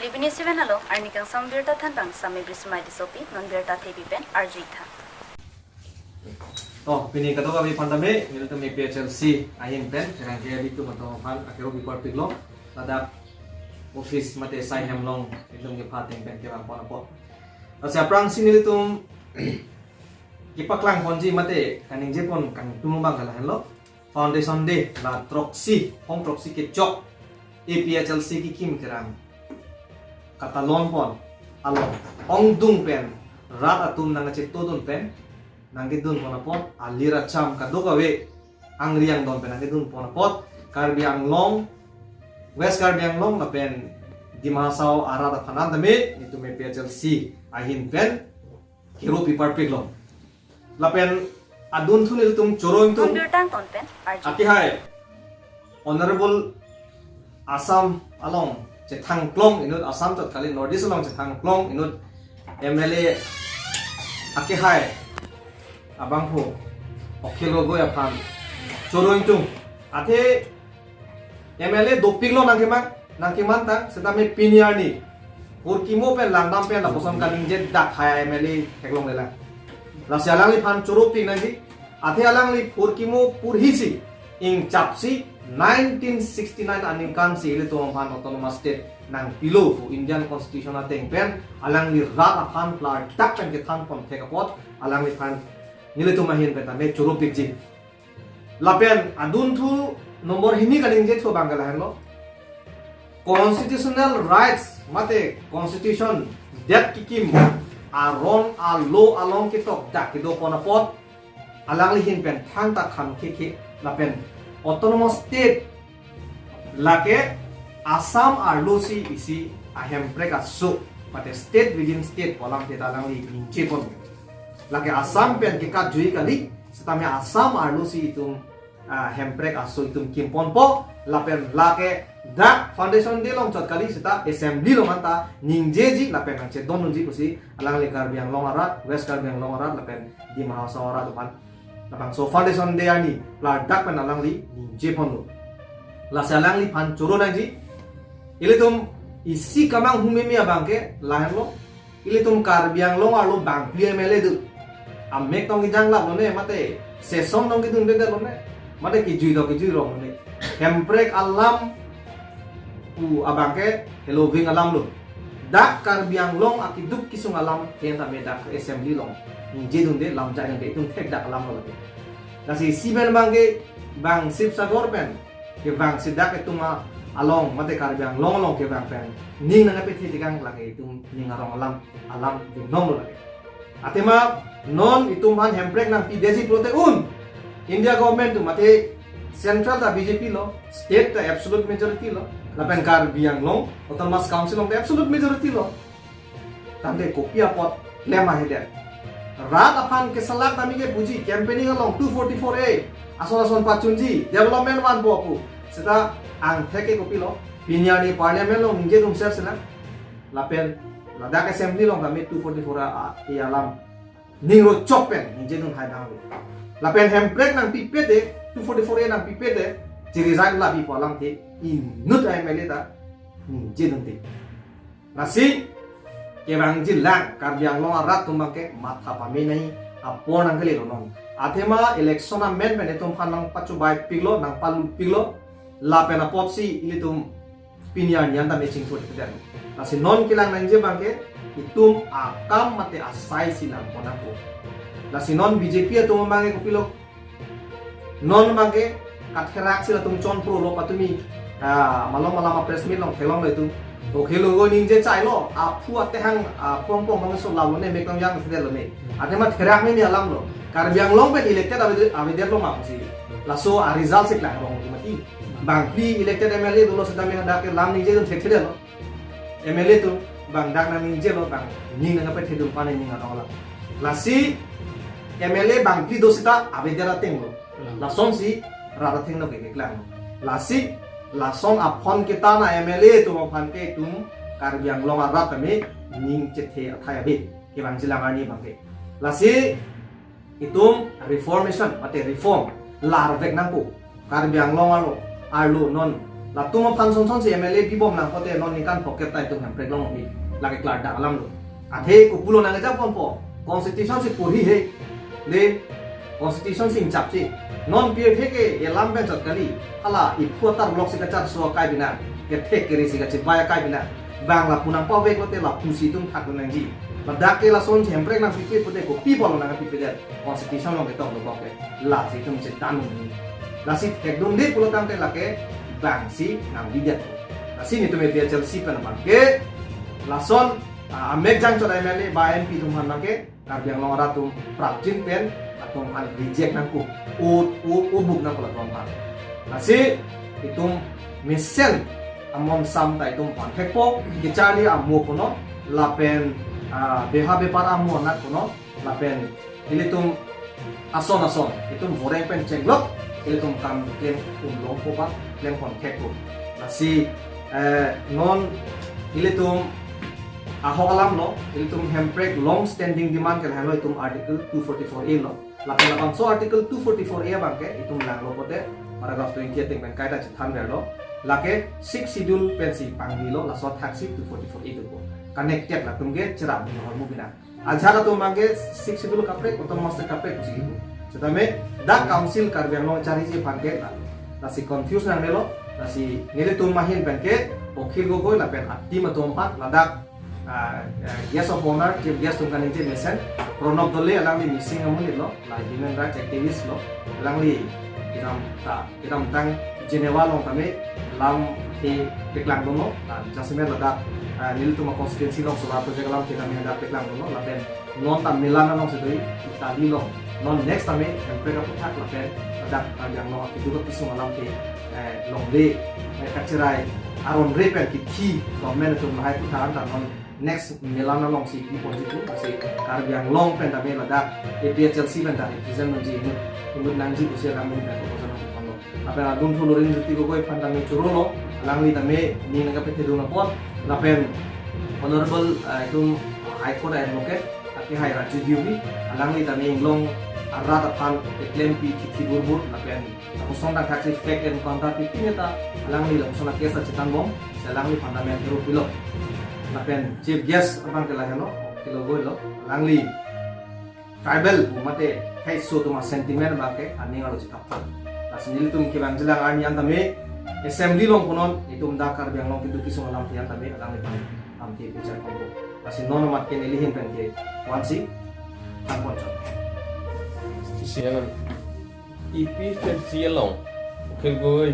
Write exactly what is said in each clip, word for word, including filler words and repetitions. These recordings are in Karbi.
Libini seven alo, arni kangsam birta thanbang Sami Brismai Tissopi, non birta thepi pen arju-ik tha. To, pini kadokave aphan tame, nelitum A P H L C ahin pen, kerang ke abitum atum aphan, akero bipar piklo, ladak office mate sai hem along, nelitum kepha ateng pen kevang pon apot. Lasi aphrangsi nelitum kepaklang ponji mate kaningje pon kangtung abang ke lahenlo. Foundation Day la throksi, hong throksi kechok A P H L C kekim kerang katalon pon along ongdung pen rat atum nangkachetongdun pen nangkedun pon apot alir acham kadokave angri angdon pen nangkedun pon apot Karbi Anglong, West Karbi Anglong lapen Dima Hasao arat aphan an tame nelitum A P H L C ahin pen kero bipar piklo. Lapen adunthu nelitum choro ingtung. Birta angton pen arju. Akehai Honorable Assam along chethangklong inut, Assam chot kali, North East along chethangklong inut M L A akehai abangphu Akhil Gogoi aphan choro ingtung. Athe M L A dopiklo nangkeman, nangkemantang, setame pini arni phurkimo pen langdam pen lapuson kaningje dak hai M L A theklonglelang. Lasi alangliphan choro pik nangji, athe alangli phurkimo phurhisi ingchapsi nineteen sixty-nine aningkansi ilitum aphan Autonomous State nangpilo pu Indian Constitution ateng pen alangli rat aphan klardak pen kethan pon thek apot alangliphan nelitum ahin pen tame choro pikji. Lapen adunthu number hini kaningje thu abang ke lahenlo. Constitutional rights mate constitution det kekim aron alo along ketok dak kedo pon apot alangli ahin pen thangta than khekhe lapen Autonomous State lake Assam arlosi isi ahemprek aso mate state within state pu alamthe ta alangli ningje pon. Lake Assam pen kekatjui kali, setame Assam arlosi itum, ah, hemprek aso itum kim ponpo, lapen lake dak Foundation Day along chot kali seta assembly along anta ningjeji lapen nangchedondunji pusi alangli Karbi Anglong arat, West Karbi Anglong arat lapen Dima Hasao arat aphan labangso Foundation Day arni klardak pen alangli ningje ponlo. Lasi alangliphan choro nangji. Ilitum isi kamang humimi abang ke lahenlo. Ilitum Karbi Anglong arlo bangphli M L A do. Amek tong kejang lap lone, mate session tong kedun dede lone, mate kejui do kejui rong lone. Hemprek alam pu abang ke heloving alam lo. Dak Karbi Anglong akeduk kesung alamthe tame dak assembly along ningjedunde, lamjai nangke itum thekdak alam lo lake. Lasi isi pen abang ke bang Sibsagar pen kevangsi dak itum along mate Karbi Anglong along kevang pen ning nangkepethe tekang lake itum ning arong alam, alam binong lo lake. Athema non itum aphan hemprek nangpidetji pulote un India government atum mate central ta B J P lo, state ta absolute majority lo, lapen Karbi Anglong Autonomous Council along ta absolute majority lo. Tangte kopi apot klem ahedet. Rat aphan kesalak tame ke puji campaigning along two forty-four A ason ason pachunji, development vanpo pu. Seta angthek ke kopilo, pini arni parliament along ningjedun ser sena. Lapen ladak assembly along tame two forty-four A, a, A alam ning rochok pen ningjedun hai dang. Lapen hemprek nangpipete, two forty-four A nangpipete, chi-resign labi pu alamthe inut M L A ta ningjedunde. Lasi kevangjilang Karbi Anglong arat atum abang ke matha pame nangji apor nangkele lo non. Athema election amen pen itum aphan nangpachobai piklo, nangpalu piklo, lapen apotsi ilitum pini arni anta meching thot kedan. Lasi non kelang nangji abang ke itum akam mate asai si lang pon ako. Lasi non B J P atum abang ke kopilo, non abang ke katherak si latum chonpro lo patumi, ah, malom malom a press meet along theklonglo itum. Akhil Gogoi ningje chailo, aphu atehang, aphu angpong bangso lalo ne, mek tong yang sedelo ne. Athema therak meme alam lo. Karbi Anglong pen elected ave, avedetlo ma pusi. Laso a result si klangrong mati. Bangphli elected M L A dolo setame hadak ke lam ningjedun thekthedetlo. M L A atum bang dak nangningjelo, bang ning nangpethedun pane ning arong alam. Lasi M L A bangphli do seta avedet ateng lo. Hmm. Lasonsi rat athengno ke keklang. Lasi lason aphon ketang a M L A atum aphan ke itum Karbi Anglong arat tame ning chethe athai ave. Kevangjilang arni abang ke. Lasi itum reformation mate reform larvek nangpo. Karbi Anglong arlo, arlo non Latum aphan son son si M L A bibom lang pote non ningkan phokep ta itum Hemprek along hi. Lake klardak alam lo. Athe kopulo nangkejapon po. Constitution si porhi he. De constitution si ingchap si. Non pirthe ke elam pen chot kali. Hala iphu atar block si kacharso akai bina. Kethek kere si kachibai akai bina. Bang lapu nangpavek lote lapu si itum thak nangji. Ladak ke lason si Hemprek nangpipe pote kopi pulo nangpipedet. Constitution along ketok dokok ke. Lasi itum chetan nangji. Lasi thekdunde pulo tangte lake bang si nangbidet. Lasi nelitum A P H L C pen abang ke. Lason, ah, amek jangchot M L A ba M P atum aphan abang ke. Karbi Anglong arat atum prapjin pen atum aphan reject nangkok. O, o, o buk nangkok latum aphan. Lasi itum mesen amon sam ta itum aphan thekpo, kecharli amo kono, lapen, ah, beha bepar amo anat kono, lapen ilitum ason ason, itum voreng pen chenglok, ilitum kam klem unlongpo ba, klem konthekpo. Lasi, eh, non ilitum ahok alam lo, ilitum Hemprek long standing demand ke lahenlo itum Article two forty-four A lo. Lapen labangso Article two forty-four A abang ke itum langlo pote paragraph twenty ateng pen kaita chethanverlo. Lake Sixth Schedule pensi pangbilo, laso athaksi two forty-four A dopo. Connected latum ke cherap ni hormu bina. Ajat atum abang ke Sixth Schedule kaprek, Autonomous State kaprek pusi ibu. Setame dak Council Karbi Anglong chariji aphan ke la. Lasi confuse nangnelo, lasi nelitum ahin pen ke Akhil Gogoi lapen a-team atum aphan ladak, ah, eh, guest of honor, chief guest atum kaningje mesen, Pranab Doley alangli missing amonit lo, la human rights activist lo, alangli kedam ta, kedamtang Geneva along tame lamthe paklang dunlo, la jasemet ladak, ah, nelitum a-constituency along solar project alamthe tame hadak paklang dunlo, lapen non ta Milan along si do-i, Italy along, non next tame Hemprek aphuthak lapen ladak Karbi Anglong akeduk akesung alamthe, eh, longle, eh, kacherai aron re pen kithi government atum lahai aphuthak anta non next Milan along si piponji pu, lasi Karbi Anglong pen tame ladak A P H L C pen ta represent nangji inut, inut nangji pusi alangli pen proposal nangponlo. Lapen adun thu Lurinjyoti Gogoi aphan tame chorolo, alangli tame ning nangkapethedun apot, lapen Honorable, ah, itum High Court advocate, akehai Raju Devi, alangli tame inglong arat aphan keklempi kithi burbur, lapen lapuson tangkaksi fake encounter pipi meta, alangli lapuson a-case ta chetan bom, si alangliphan tame kero pilo. Lapen chief guest abang ke lahenlo, Akhil Gogoi lo, alangli tribal pu mate kheiso atum a-sentiment abang ke aning arlo chethap tha. Lasi nelitum kevangjilang arni an tame assembly along punon, itum dak Karbi Anglong keduk kesung alamthe an tame alangliphan lamthe bichar ponpo. Lasi non amat ke neli ahin pen ke vansi thanpon chot. Isi alam. A P H L C along, Akhil Gogoi,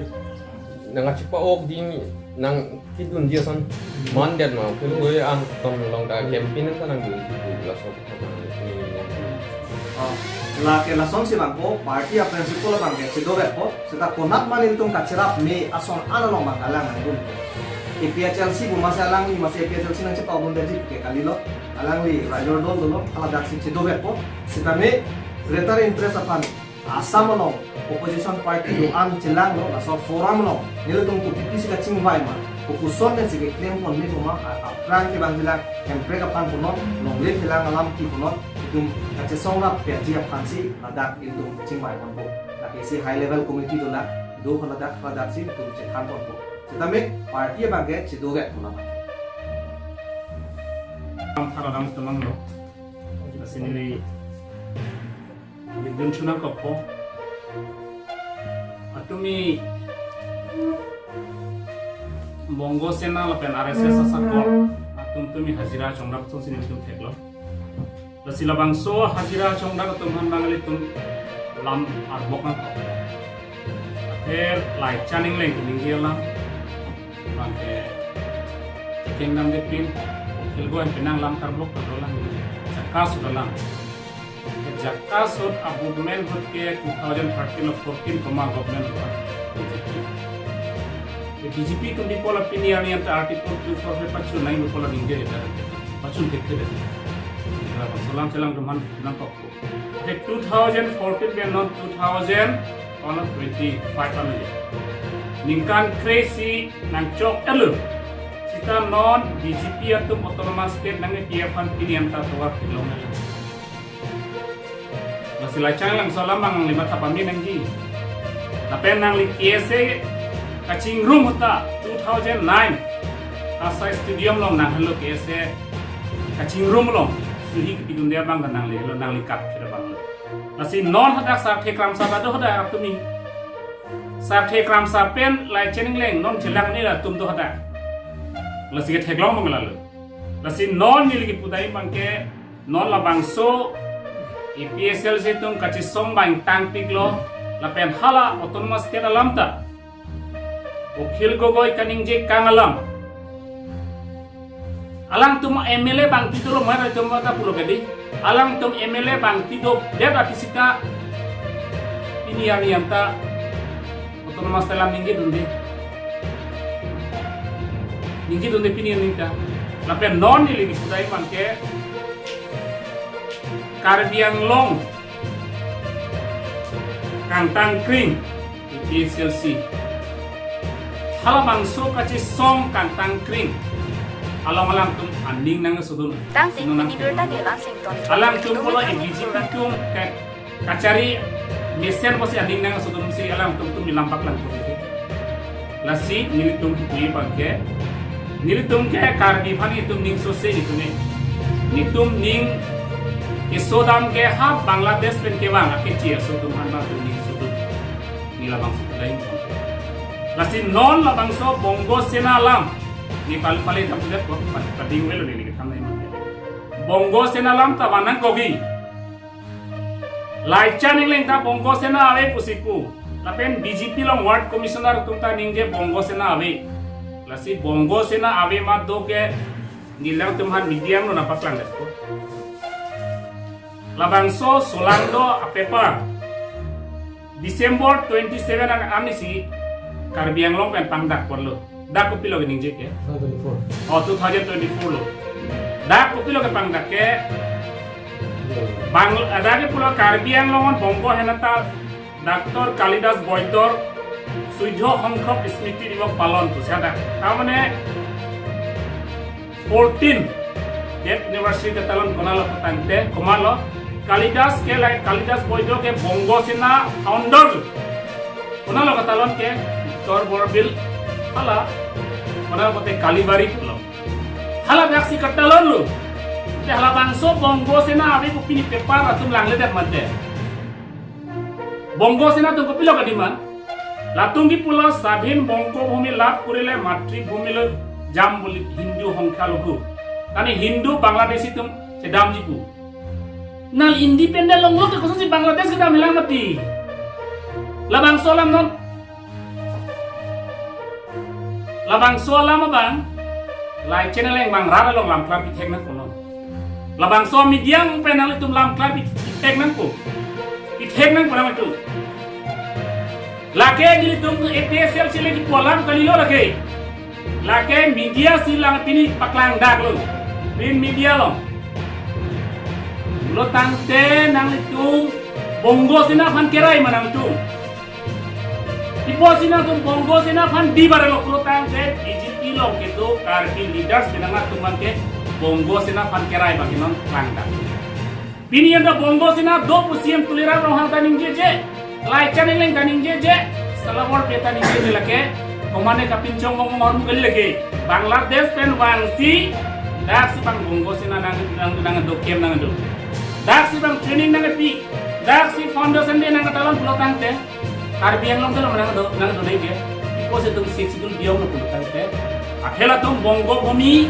nangkachepa-ok ding nangkedunji ason mandet ma, Akhil Gogoi angton along ta campaign ta nangdun, laso. Oh, lake lasonsi abang ko, party a-principle abang ke chedovekpo, seta konat ma nelitum kacherap me ason an along abang alang nangdun. A P H L C pu masi alangli masi A P H L C nangchepa-ok dundetji ke kalilo, alangli raijo dol dolo, aladaksi chedovekpo, setame greater interest aphan Assam along opposition party do-an chelanglo, laso forum along nelitum kopi pisi kachingvai ma, kopuson pensi keklem ponme pu ma, a-, aphrang kevangjilang Hemprek aphan punon, longle phelang alam ke punon, itum kachesong rapji aphansi ladak itum chingvai ponpo. Lake isi high level committee dolang, do ladak, ladaksi itum chethan ponpo. Setame party abang ke chedovek pu lama. Kam thar orang temang lo. Lasi neli Bidun chunang kopo. Atumi Bongo Sena lapen R S S asakor atum tumi hajira chongdap atum si nelitum theklo. Lasi labangso hajira chongdap atum aphan bang nelitum lam arbok nangkok. Athe lai chaning leng kuning dia lam. Bang ke chekeng dam de pin. Akhil Gogoi penang lam karbok ta dolang. Jaka sudah lang. Jaka sot a-government ahut ke two thousand thirteen or fourteen koma government ahut. Ke B J P atum di pola pini arni anta Article two four five pachun nai pola ningje de. Pachun kete de. Salam selang teman nangkok. Ke two thousand fourteen ke non two thousand twenty-five kami. Ningkan kre-isi nangchok elo. Seta non B J P atum autonomous state nang-e P F aphan pini anta tovar pilong elo. Lasi lachang lang salam bang lima thapami nangji. Lapen nangli K S A kachingrum ahut ta two thousand nine Kasai Stadium along nang helo ke ese kachingrum along suhi kipidunde abang ta nangli helo, nangli kap kira abang lo. Lasi non hadak Sarthe Kramsa ta do hadak atum ni. Sarthe Kramsa pen Laichan Engleng non chelak ni atum do hadak. Lasi ketheklong abang lalo. Lasi non neli kipu dai abang ke non labangso A P H L C atum kachesong abang tangpiklo, lapen hala Autonomous State alam ta Akhil Gogoi kaningje kang alam. Alangtum M L A abang pidolo, mara atum ta pulo kadi. Alangtum M L A abang pido det apisita pini arni anta Autonomous State alam ningjedunde. Ningjedunde pini arni ta. Lapen non neli kipu dai abang ke Karbi Anglong kangtang kring A P H L C. Halabangso kachesong kangtang kring along alangtum aning nang sudun. Tangte nang pini birta ke langsing ton. Alangtum pulo A B G P atum ke kachari mesen pusi aning nang sudun si alangtum atum nilam paklang pun. Lasi nelitum kipu abang ke, nelitum ke Karbi aphan itum ning sose itum ne. Itum ning kesodam ke ha Bangladesh pen kevang akechi aso atum aphan itum ning sodun. Neli labangso kedai. Lasi non labangso Bongo Sena alam. Neli pal pale tam tidak kok pading velo neli kethan nai mate. Bongo Sena alam ta vanang kogi. Laichan Engleng ta Bongo Sena ave pusi pu. Lapen B J P along ward commissioner atum ta ningje Bongo Sena ave. Lasi Bongo Sena ave ma do ke neli alangtum aphan media along nangpaklang det ko. Labangso solang do a paper. December twenty-seven an-, anisi Karbi Anglong pen pangdak ponlo. Dak kopilo keningje ke? Twenty-four. Oh, two thousand twenty-four lo. Dak kopilo kepangdak ke? Bang, dak ke pulo Karbi Anglong Bongo Henata Doctor Kalidas Boidor Suidho Hongkrop Smriti Divos Palon pusi dak. Tamane fourteen death anniversary ketalon konatlo tangte, komatlo, Kalidas ke la, Kalidas Boidor ke Bongo Sena founder. Konatlo ketalon ke Victor Borbil hala, konatlo kote Kalibari pulo. Hala daksi ketalon lo. Te halabangso Bongo Sena ave pu pini paper atum langledet mate. Bongo Sena atum kopilo kadiman? Latum kipulo Swadhin Bongo Bhumi lab kurile matribhumilo jam buli Hindu hongkha lukhu. Tani Hindu Bangladeshi atum chedamji pu. Nang independent longlo te kosonsi Bangladesh kedam helang mati. Labangso alam non. Labangso alam abang, Laichan Engleng abang rat along lamklar pithek nangpo non. Labangso media pen nanglitum lamklar pithek nangpo. Pithek nangpo nanglitum. Lake nelitum ke A P H L C le kipu alam kalilo lake. Lake media si lang pini paklang daklo. Print media along. Lo tangte nanglitum Bongo Sena aphan kerai ma nangtum. Ipo si nangtum Bongo Sena aphan di bare lo pulo tangte B J P along kedo Karbi leaders pen nangtum abang ke Bongo Sena aphan kerai abang ke non klangdak. Pini anta Bongo Sena do pu C M Tuliram Ronghang ta ningjeje, Laichan Engleng ta ningjeje, Salawar pe ta ningjeje lake, komane kapinchong bong bong hormu kali lake. Bangladesh pen vangsi, daksi abang Bongo Sena nang, nang, nangdo, camp nangdo. Daksi abang training nangpi, daksi foundation day nangtalon pulo tangte. Karbi Anglong ta lo nangdo, nangdo neke. Ipo si itum Sixth Schedule biong lo pulo tangte. Akhel atum Bongo Bhumi,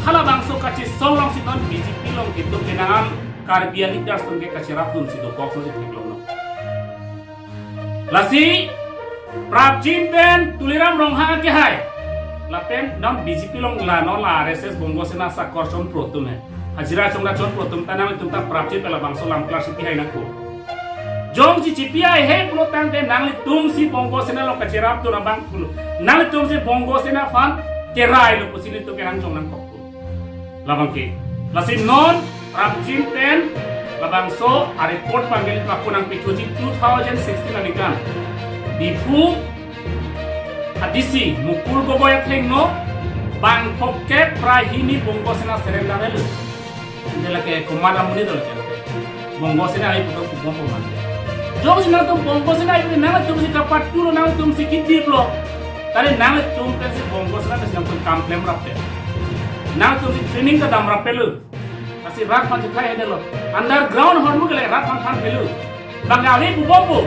halabangso kachesong alongsi non B J P along kedo kenangan Karbi a-leaders atum ke kacherapdunsi dokok sonsi theklonglo. Lasi, prapjin pen Tuliram Ronghang ke hai. Lapen non B J P along la non la R S S Bongo Sena sakor chonpro atum he. Hajira chongda chonpro atum ta nanglitum ta prapjin pen labangso lamklar si pihai nangpo. Jongsi chipi ai he pulo tangte nanglitum si Bongo Sena along kacherapdun abang pulo. Nanglitum si Bongo Sena aphan kerai lo pusi nelitum kenangjong nangkok pulo. Labang ke. Lasi non prapjin pen labangso a-report abang nelitum ako nangpithuji two thousand sixteen aningkan. Diphu a-D C Mukul Gogoi athengno bangphok kep ra hini Bongo Sena surrender helo. Ante lake komat amonit do lake. Bongo Sena ai putok kubom komat. Jongsi nangtum Bongo Sena ai nangtum si kapaturo nangtum si kidiplo. Tari nanglitum pensi Bongo Sena pensi nangtum kam klemrap te. Nangtumsi training ta damrap pelo. Lasi rat aphan chethai hene lo. Underground ahormu ke le rat aphan than pelo. Bang kali pu bompo.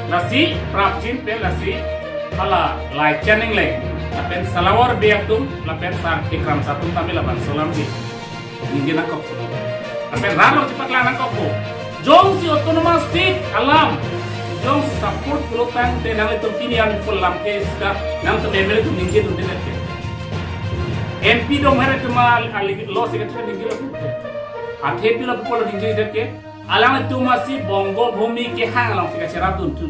Lasi prapjin pen lasi hala Laichan Engleng, lapen Salawar Bey atum, lapen Sar Kekram Satum kami labangso alam di ningje nangkok. Lapen rat along chepaklang nangkokpo. Jongsi autonomous state alam jongsi support pulo tangte nanglitum pini an pulam ke sida nangtum M L A atum ningje dun det ke. M P dong here cuma ali lo se ke ningje lo. Athe pilo pulo ningje det ke. Alangtum masi Bongo Bhumi kehang along si kacherap dun tu.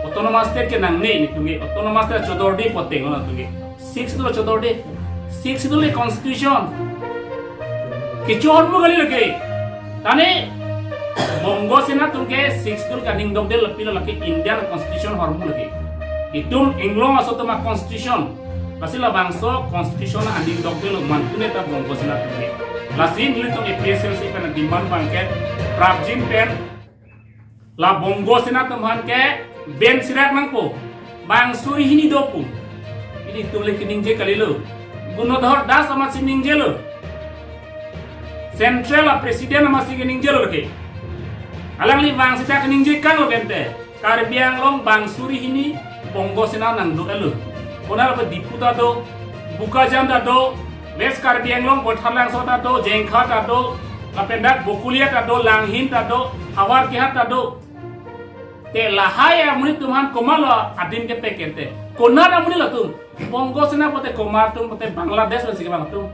Autonomous state ke nangne nelitum ke. Autonomous state chodor de poteng nelitum ke. Sixth Schedule chodor de. Sixth Schedule ke constitution. Kecho ahormu kali lake. Tane Bongo Sena atum ke Sixth Schedule ke aning dokde, lapen pilo lake Indian constitution ahormu lake. Itum inglong aso atum a-constitution. Lasi labangso constitution aning dokde lo, mantune ta Bongo Sena atum ke. Lasi nelitum A P H L C pen demand abang ke prapjin pen la Bongo Sena atum aphan ke ben sirak nangpo. Bang suri hini do pu. Ilitum le keningje kali lo. Gunodhar Das amatsi ningje lo. Central a-president amatsi keningje lo lake. Alangli bang sita keningje kang lo kente. Karbi Anglong bang suri hini Bongo Sena nangdo elo. Konat lapu Diphu ta do, Bokajan ta do, West Karbi Anglong Baithalangso ta do, Jengkha ta do, lapen dak Bokolia ta do, Langhin ta do, Howraghat ta do. Te lahai amonit atum aphan komatlo adim kepekente. Konat amonit atum. Bongo Sena pute komat atum pute Bangladesh pensi kevang atum.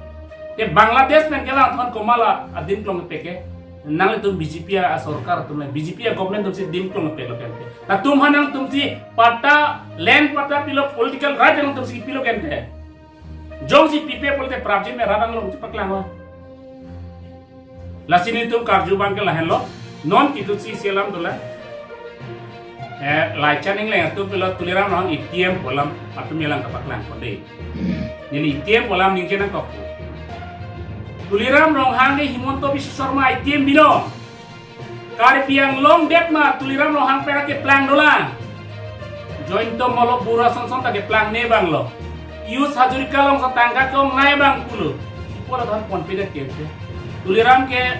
Te Bangladesh pen kevang atum aphan komatlo adim klong kepeke. Nanglitum B J P a-sorkar atum le, B J P a-government atumsi dim klong kepek lo kente. Latum aphan nangtumsi patta, land patta pilo, political right nangtumsi pilo kente. Jongsi pipe pulote prapjin pen rat along chepaklang ho. Lasi nelitum karju abang ke lahenlo. Non ketutsi isi alam dolang. Eh, Laichan Engleng atum pilo Tuliram Ronghang A T M pu alam atum alang kapaklang kode. Neli A T M pu alam ningje nangkok. Tuliram Ronghang ke Himanta Biswa Sarma A T M binong. Karbi Anglong det ma Tuliram Ronghang pen keplang dolang. Jointo molo bura sonson ta keplangne abang lo. Piyush Hazarika along sa tangka ke-ongnei abang pulo. Ipo la than ponpedet ke. Tuliram ke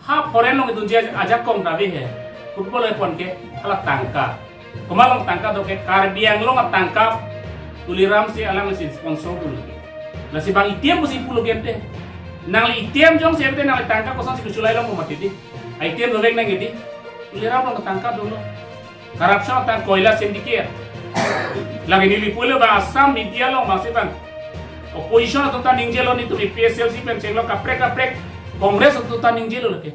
ha foreign along dunji ajakong ta ave he. Football le pon ke hala tangka. Komat along tangka do ke, Karbi Anglong atangka Tuliram si alang si sponsor dun lake. Lasi bang A T M pusi pulo kente. Nangli A T M jongsi ave te nangli tangka kosonsi kechulai long mati di. A T M dovek nang di. Tuliram along tangka dolo. Corruption atang koila syndicate. Lake neli pulo bang Assam media along bang si bang opposition atum ta ningje lo, nelitum A P H L C pen chenglo kaprek kaprek, Congress atum ta ningje lo lake.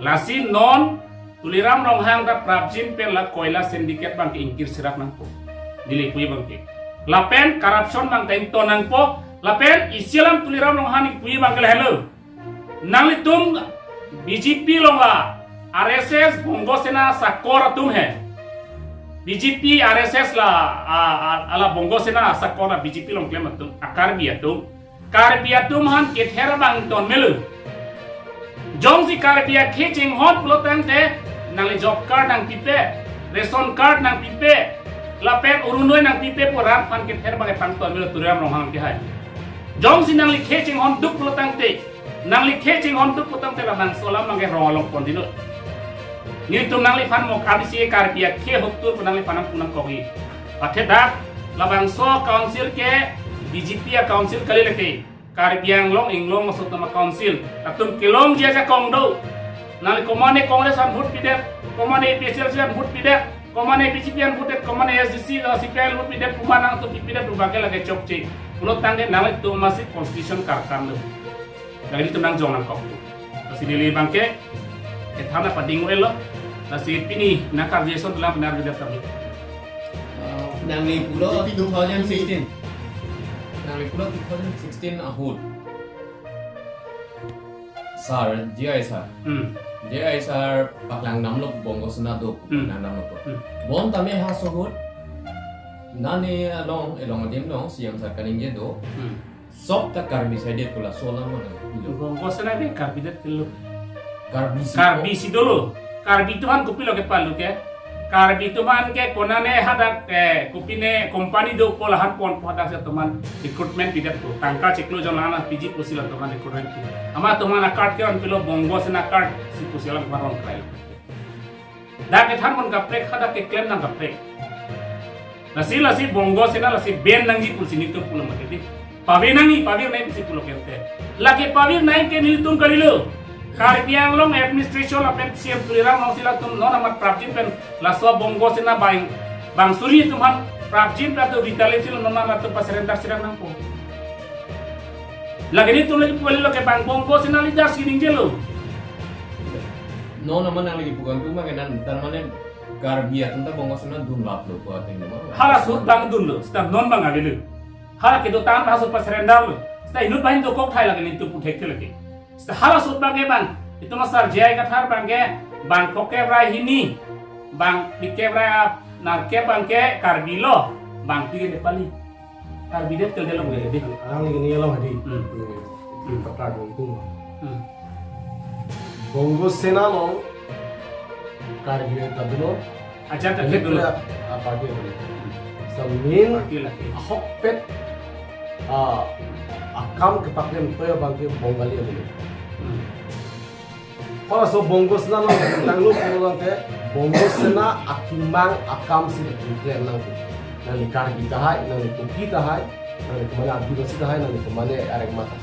Lasi non Tuliram Ronghang ta prapjin pen la koila syndicate abang ke ingkir sirak nangpo. Neli puji abang ke. Lapen corruption abang ta ington nangpo. Lapen isi alam Tuliram Ronghang neli puji abang ke lahelo. Nanglitum B J P along la R S S Bongo Sena sakor atum he. B J P R S S la a, a, ala Bongo Sena sakor la B J P along klem atum, a-Karbi atum. Karbi atum aphan kether abang ton melo. Jongsi Karbi akhei chinghon pulo tangte, nangli job card nangpipe, ration card nangpipe, lapen Orunodoi nangpipe pu rat aphan kether abang pangton melo Tuliram Ronghang kehai. Jongsi nangli khei chinghon duk pulo tangte, nangli khei chinghon duk pulo tangte labangso alam abang ke rong along pon dino. Nelitum nangliphan mok abisi Karbi akhei hotur pu nangliphan nangpu nangkokji. Athe dak labangso council ke B J P a-council kali lake. Karbi Anglong inglong aso atum a-council. Latum kelongji ajakong do. Nangli komane Congress aphan vote pidet, komane A P H L C aphan vote pidet, komane B J P aphan vote det, komane S D C la C P I aphan vote pidet, pu ma nangtum pipedet pu abang ke lake chokche. Pulo tangte nanglitum masi constitution karkam do. Lake nelitum nangjong nangkok. Lasi neli abang ke, kethan ta pading-elo. Lasi pini nangkarju ason dolang, pini arjudet kami. Uh, nangli pulo two thousand sixteen. Nangli pulo two thousand sixteen ahut. Sir, J I sir. Hmm. J I sir paklang damlo Bongo Sena do, hmm, paklang damlo. Hmm. Bonta me ha so ahut. Nani along, along adim along, C M sir kaningje do. Hmm. Sop ta Karbi side pu laso alam mana? Bongo Sena ke Karbi det kelo. Karbi si. Karbi si dolo. Karbi atum aphan kopilo kepalu ke. Karbi atum an ke konane hadak, eh, kopine company do pu lahan ponpo, hadak si atum an recruitment pidet pu. Tangka chiklo jon lahan piji pusi la atum an recruitment pi. Amat atum an a-card ke-on pilo, Bongo Sena card si pusi alam karon krai. Dak kethan pon kaprek, hadak keklem nang kaprek. Lasi, lasi Bongo Sena lasi ban nangji pusi nelitum pulo mati di. Pavir nangji, pavir nangji pusi pulo kente. Lake pavir nangji ke nelitum kalilo. Karbi Anglong administration lapen C M Tuliram Ronghang si latum non amat prapjin pen laso Bongo Sena bang, bang suri atum aphan prapjin pen latum retaliate si non amat latum pa-surrender si nangpo. Lake nelitum lake pu kalilo ke bang Bongo Sena leader si ningjelo. Non amat nang lagi bukan cuma kenan, tar mane Karbi atum ta Bongo Sena dunlaplo pu ateng nama. Hala ahut bang dunlo, seta non bang avelo. Hala kedo tan ahut pa-surrender lo. Seta inut bang dokok thai lake nelitum pu thekthe lake. Seta hala ahut bang ke bang, itum asar J I Kathar bang ke, bang phongkep ra hini, bang phlikep ra nerkep bang ke Karbi lo, bang phli ke Nepali. Karbi det kel det along ke di. Arang ini along di. Hmm. Hmm. Ini, ini patar dong itu. Hmm. Bongo Sena along Karbi ta dolo. Ajan ta dolo. Apa dia dolo? Semin. Party lake. Ahokpet, ah, akam kepaklem toya bang ke Bongali dolo. Hmm. Halaso Bongo Sena along tanglo pulo tangte, Bongo Sena akemang akam si keklem nangpo. Nangli Karbi tahai, nangli Kuki tahai, nangli kemane Adivasi tahai, nangli kemane arek mata.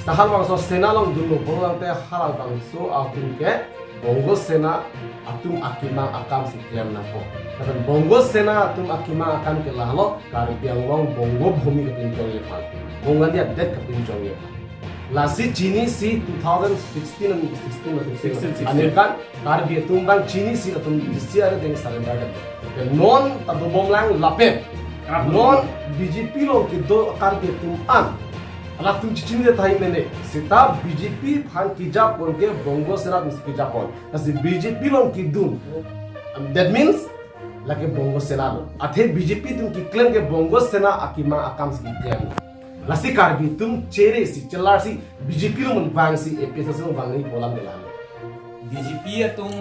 Seta halabangso Sena along dunlo pulo tangte, halabangso atum ke Bongo Sena atum akemang akam si klem nangpo. Lapen Bongo Sena atum akemang akam ke lahelo, Karbi Anglong Bongo Bhumi kapinchongji aphan, Bongali adet kapinchongji aphan. Lasi chinisi two thousand sixteen and sixteen or sixteen. Sixteen, sixteen. Aningkan Karbi atum bang chinisi latum D C R deng surrender deng. Ke non ta dobom lang lapen. Kerap non B J P along kedo Karbi atum an, latum chichini tahai mene. Seta B J P aphan kejapon ke Bongo Sena atum si kejapon. Lasi B J P along kedun. That means lake Bongo Sena lo. Athe B J P atum keklem ke Bongo Sena akemang akam si keklem. Lasi Karbi atum chere si, chelar si, B J P along vang si, A P H L C along vang nangji pu alam de lang. B J P atum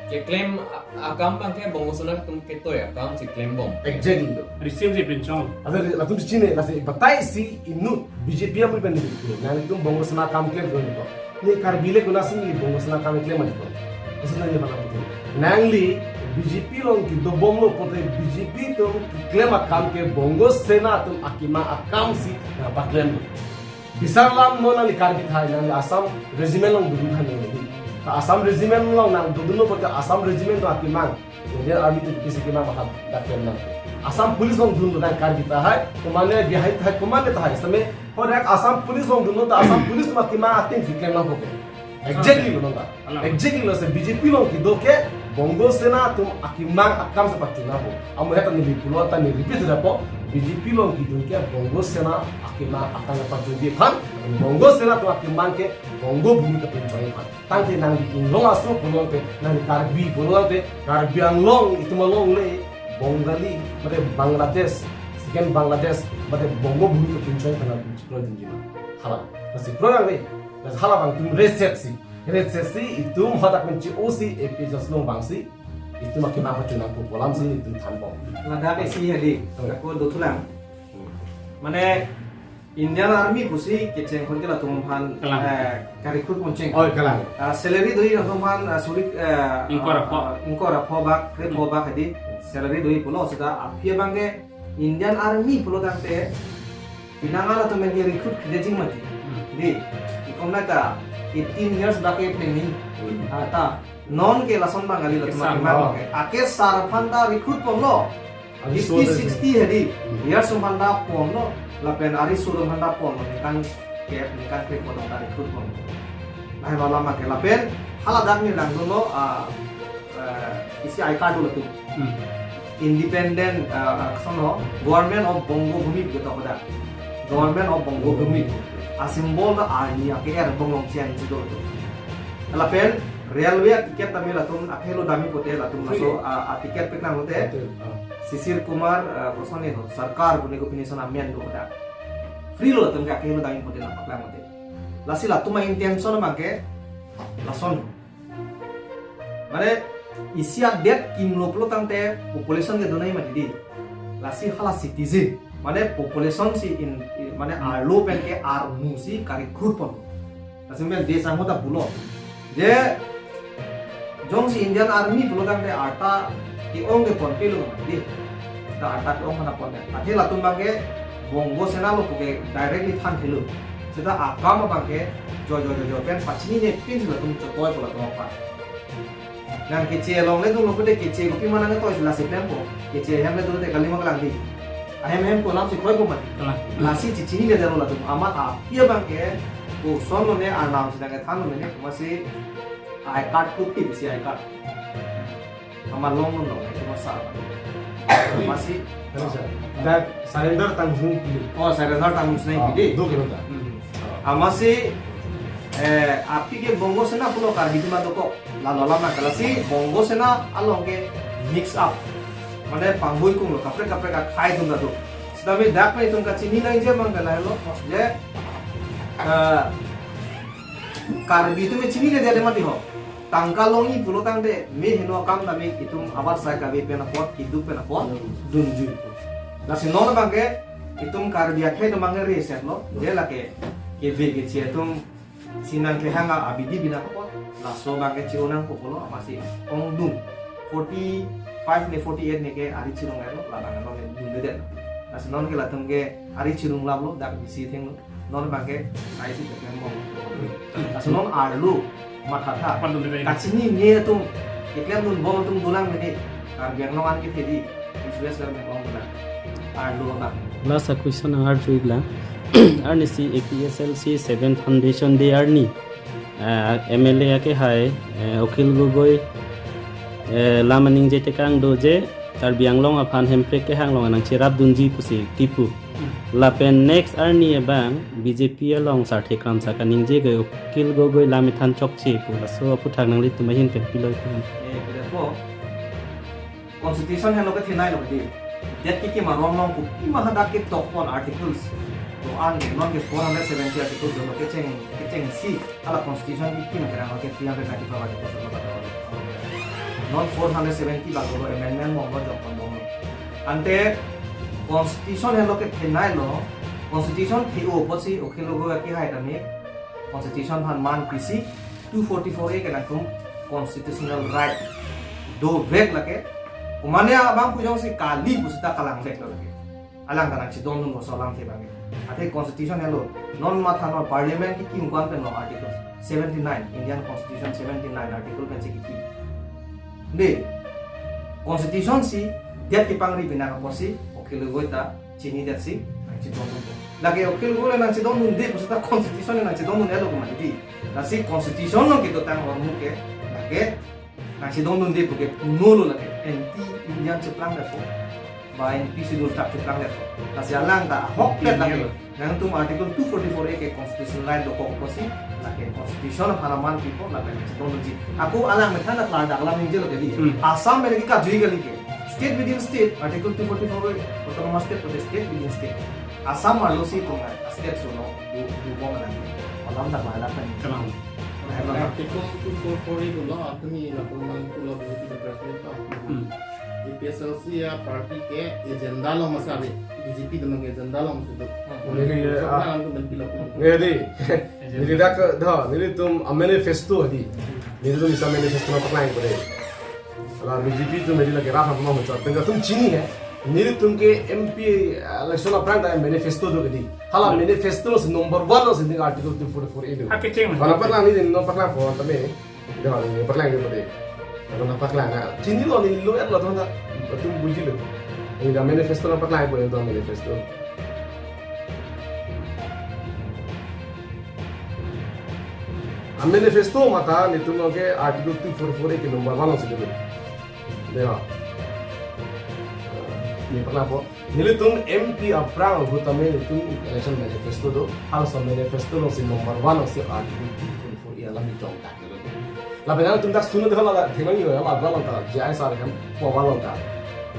keklem a-, akam bang ke Bongo Sena atum ketoi akam si klembom. Exactly lo. Risim si pinchong. Asa latum chine, lasi batai si inut B J P amu bani. Nangtum Bongo Sena akam klem lo. Ne Karbi le konatsi ne Bongo Sena akam klem aji ko. Koson nangli bana betul. Nangli B J P along kedobomlo pulote B J P atum keklem akam ke Bongo Sena atum akemang akam si nangpaklem. Bisar lam non nangli Karbi tahai, nangli Assam Regiment along dodun tahai nangli. Ta Assam Regiment along nang dodunlo pulote Assam Regiment atum akemang Indian Army atum pisi kemang mahat dak klem nang. Assam Police along dunlo nang Karbi tahai, kemane Bihari tahai, kemane tahai. Same, ho dak Assam Police along dunlo ta Assam Police atum akemang atum si klem nangpo ke. Exactly lo nang ta. Alam. Exactly lo, lasi B J P along kedo ke Bongo Sena atum akemang akam si pachun nangpo. Amu heta ne bi pulo ta ne repeat dapo, B J P along kedun ke Bongo Sena akemang akam si pachunji aphan, Bongo Sena atum akemang ke Bongo Bhumi kapinchongji aphan. Tangte nangli inglong aso pulote, nangli Karbi pulote, Karbi Anglong itum along le, Bongali, mate Bangladesh, second Bangladesh, mate Bongo Bhumi kapinchong kana chiklo dunji ma. Hala, lasi kroi nang le, lasi hala bang itum reset si, reset si, itum hadak menchi osi, A P H L C along vang si, itum akemang pachun nangpo pu alam si, itum thanbom. Ladak isi hadi, hmm, ako dothulang. Hmm. Mane, Indian Army pusi kecheng kon ke latum aphan, kalang, eh, ka-recruit poncheng. Oh, kalang. Ah, salary do-i latum aphan, ah, suri, eh, ingkoi ra pho, ah, ingkoi ra pho bak, kre pho bak hadi salary do-i pulo seta aphi abang ke Indian Army pulo tangte pinang latum ke recruit kede jing mati. Hmm. Di, ikom na ta eighteen years bak ke planning. Hmm. Ah, ta non ke lason bang kali latum, kesar aphan lo. Ke. Ake sar aphan ta recruit ponlo. Adi fifty, so sixty hadi. Hmm. Years atum aphan ta ponlo, lapen ariso atum aphan ta ponlo, ningkan kep, ningkan kep atum ta recruit ponlo. Lahai lo alam ke lapen, hala dak ne langdunlo, ah, eh, isi I card dolo tu. Hmm. Independent, ah, koson lo, Government of Bongo Bhumi gitu ko dak. Government of Bongo Bhumi. A symbol ta a ini ake er bonglong chen si dolo tu. Lapen, railway ticket tame latum akhelo dami pote latum laso, free, a, a ticket peklang pote. Betul, ah. Sisir Kumar, a, koson ne ho, Sarkar pune ko pini son amen do pada. Free lo latum ke akhelo dami pote lapak lang pote. Lasi latum a-intention abang ke lason. Mane, isi adet kimlo pulo tangte population ke donai mati di. Lasi hala citizen, mane population si in, in- mane arlo pen ke armu si karekrut pon. Lasi men de sangho ta pulo. Je jongsi Indian Army pulo tangte arta ke-ong ke ponpe lo mati di. Seta arta ke-ong mana ponpe. Athe latum abang ke Bongo Sena lo puke directly than thelo. Seta akam abang ke jo jo jo jo pen pachinine pin latum chotoi pulo latum apa. Nang keche along le dolo pute keche kopi mana nang toi lasi plempo. Keche hem le dolo te kali ma kalang di. Ahem hem ko lam si kroi po mati. Kalang. Lasi chichinine detlo latum amat a. Iya abang ke koson lone arnam si nang kethan lone ne masi I card kopi si I card. Amat long long long itu masa. Masi Ano sir, dak surrender tangsi pilo. Oh, surrender tangsi Ah, pilo. Do kilo ta. Hmm. Ah. Amatsi, eh, aphi ke Bongo Sena pulo Karbi atum adokok. Lalo lama kalasi Bongo Sena along ke mix up. Mane panghui kung lo, kaprek kaprek akhai atum ta do. Sitame dak pen itum kachini nangji abang ke lahelo. Je, eh, Karbi atum chinine dia mati ho. Tangka longji pulo tangte me heno akam tame itum abar sai kave pen apot, keduk pen apot, Hmm. dunjui. Lasi non abang ke itum Karbi akhei atum abang ke reset lo, je lake keve keche atum si nang kehang abidi bina apot, laso abang ke chi-o nangpo pulo, amatsi ongdung forty five ne forty eight ne ke ari chirung lo, labang lo ne dunde det. Lasi non ke latum ke ari chirung laplo, dak bisi thenglo. Non abang ke sai si keklem bom. Laso non arlo mathatha. Pandun dei. Kachinine atum keklem dunbom atum dolang mene. Karbi Anglong an kethe di. East West Karbi Anglong dolang. Arlo abang. Last a question nang arju iklang. Arnisi A P H L C seven Foundation Day arni, ah, M L A akehai, eh, Akhil Gogoi, eh, lam aningje tekang do je, Karbi Anglong aphan Hemprek kehang along nangcherap dunji pusi kipu. Hmm. Lapen next arni abang B J P along sarthe kramsa kaningje ke Akhil Gogoi lam ethan chokche pu laso aphuthak nanglitum ahin pen pilo pu. Eh, kira po. Constitution helo kethenei lo di. Det kekim aron along kopi ma hadak ketok pon articles. To an non ke four hundred seventy articles lo kecheng, kechengsi. Hala constitution kekim kerang ke three hundred ninety-five articles lo kata. Non four hundred seventy bak lo amendment mo mo jok pon dong. Ante constitution helo kethenei lo, constitution the-o apotsi Akhil Gogoi akehai tame constitution aphan man pisi two forty-four A ke nangtum constitutional right dovek lake. Komane abang pu jongsi kali pusita kalang vek lo lake. Alang ta nangchedondun lo so alam ke abang. Athe constitution helo non matha non parliament kekim ko-an pen lo article seventy-nine, Indian Constitution seventy-nine article pensi kekim. De, constitution si det kepangri bina apotsi Akhil Gogoi ta chini det si nangchedondun. Lake Akhil Gogoi le nangchedondunde pusita constitution le nangchedondun-et lo koma di. Lasi constitution along kedotang ahormu ke lake nangchedondunde puke puno lo lake anti Indian cheplang det po. Ba anti schedule trak cheplang det po. Lasi alang ta ahokpet lake. Nangtum article two forty-four A ke constitutional right dokok apotsi lake constitution aphan aman pipo lake nangchedondunji. Ako alang methan ta klardak alam ningje lo ke di. Hmm. Assam pen ke kajui kali ke. State within state, article two forty-four A, autonomous state, state within state. Assam arlo si tunga, state sono, du, dubom alang. Alam dak mahala kan. Kenang. Article two forty-four A pulo, atumi lapuman pulo, pulo, pulo, pulo, pulo. Hmm. A P H L C ya party ke agenda along masa ave, B J P dun agenda along masa ave. Hmm. Neli, So, ah, kan tu mesti lakukan. Neli, neli dak, dah, nelitum a manifesto di. Nelitum isi manifesto nangpaklang ko de. Hala B J P atum neli lake rap ham mau chot. Tengah tum chini hai. Nelitum ke M P election aphrang ta manifesto do ke di. Hala manifesto lo si number one lo si article two forty-four A do. Ake cheng. Mana paklang neli nangpaklang ko tame. Dah, neli paklang ko de. Mana paklang na. Chini lo neli lo ya lo teman ta. Tum buji lo. Neli dak manifesto nangpaklang ko dak manifesto. A manifesto mata nelitum ke article two forty-four A ke number one si dulu. Ya. Neli paklang po. Nelitum M P aphrang ahut tame nelitum election manifesto do. Halaso manifesto lo si number one lo si article two forty-four A alam ni jong tak. Lapen nangtum dak sunu de hala thengno yo hala balon ta, J I sir hem po balon ta.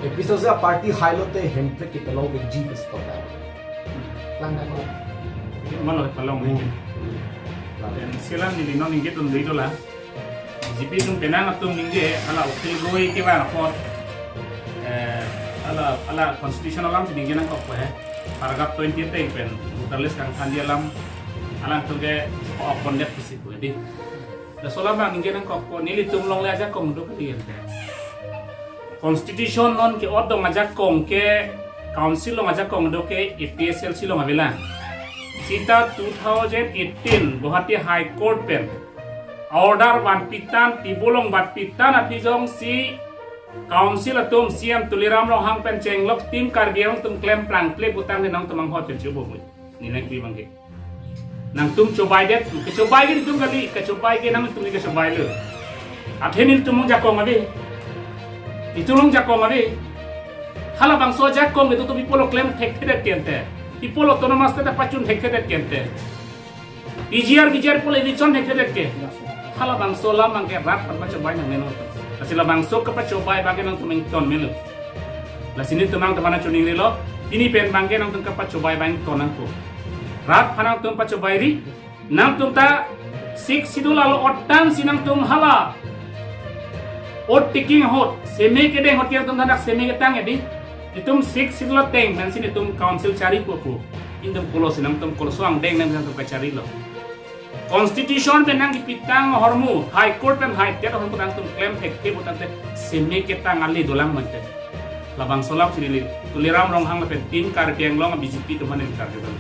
A P H L C party hai lote Hemprek kepalong ke ji ke stop ta. Lang dak lo. Mano palong ni. Hmm. Lang. Dan sekarang ni non ningje tun dei dola. B J P atum penang atum ningje, hala Akhil Gogoi kevang apot, eh, hala, hala constitution alam si ningje nangkokpo he. Paragraph twenty ateng pen voter list kangthanji alam, alangtum ke opon det pusi pu di. Laso alam abang ningje nangkokpo, nelitum along le ajakong do kali ente. Constitution non ke-ot along ajakong ke, council along ajakong do ke A P H L C along avelang. Seta two thousand eighteen Guwahati High Court pen order vanpi tang, table along vanpi tang aphi jongsi council atum C M Tuliram Ronghang pen chenglok Team Karbi Anglong atum klem plangple putangte nangtum anghot pen chubomoi. Neli nangpi abang ke. Nangtum chobai det, kechobai ke nelitum kali, kechobai ke nangtum neli kechobai lo. Athe nelitum along ajakong ave. Nelitum along ajakong ave. Halabangso ajakong ke itum pi apotlo klem thekthedet ke ente. Pi apotlo autonomous state pachun thekthedet ke ente. P G R, V G R apotlo eviction thekthedet ke. Halabangso alam abang ke rat aphan pachobai nangne non. Lasi labangso kepachobai abang ke nangtum ington melo. Lasi nelitum abang teman choningrilo, pini pen abang ke nangtum kepachobai abang ington nangpo. Rat aphan nangtum pachobai ri, nangtum ta Sixth Schedule alo otan si nangtum hala oath taking ahut, seme kedeng ahut ke nangtum ta dak seme ketang edi. Itum Sixth Schedule ateng pensi nelitum council charipo pu. Nelitum kolo si nangtum kolo so angdeng nangtum kacharilo. Constitution pen nangkepi tang ahormu, High Court pen High Court ahormu nangtum klem thekthe putangte seme ketang ale dolang mante. Labangso alam si neli Tuliram Ronghang lapen Team Karbi Anglong B J P atum aphan neli karju kan.